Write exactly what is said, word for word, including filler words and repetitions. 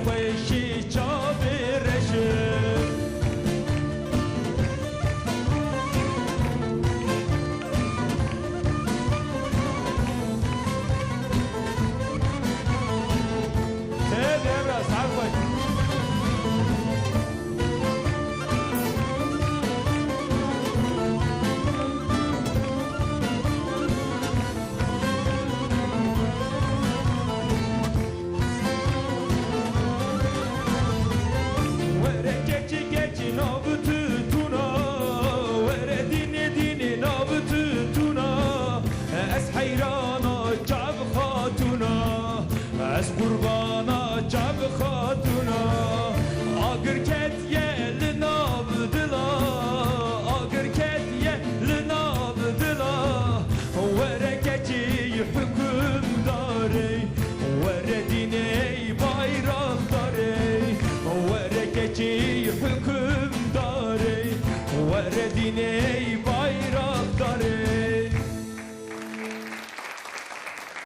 Xweşî çavê reşim. Tê devra sar xweş. Were keçî keçî nav tu tuna, were dînê dînê nav tu tuna. Ez heyrana çav xatuna, ez qurbana çav xatuna. Agir ketiye li nav dila, agir ketiye li nav dila. Were keçî hukimdarê, were dînê bayrakdarê, were keçî hukimdarê, were dînê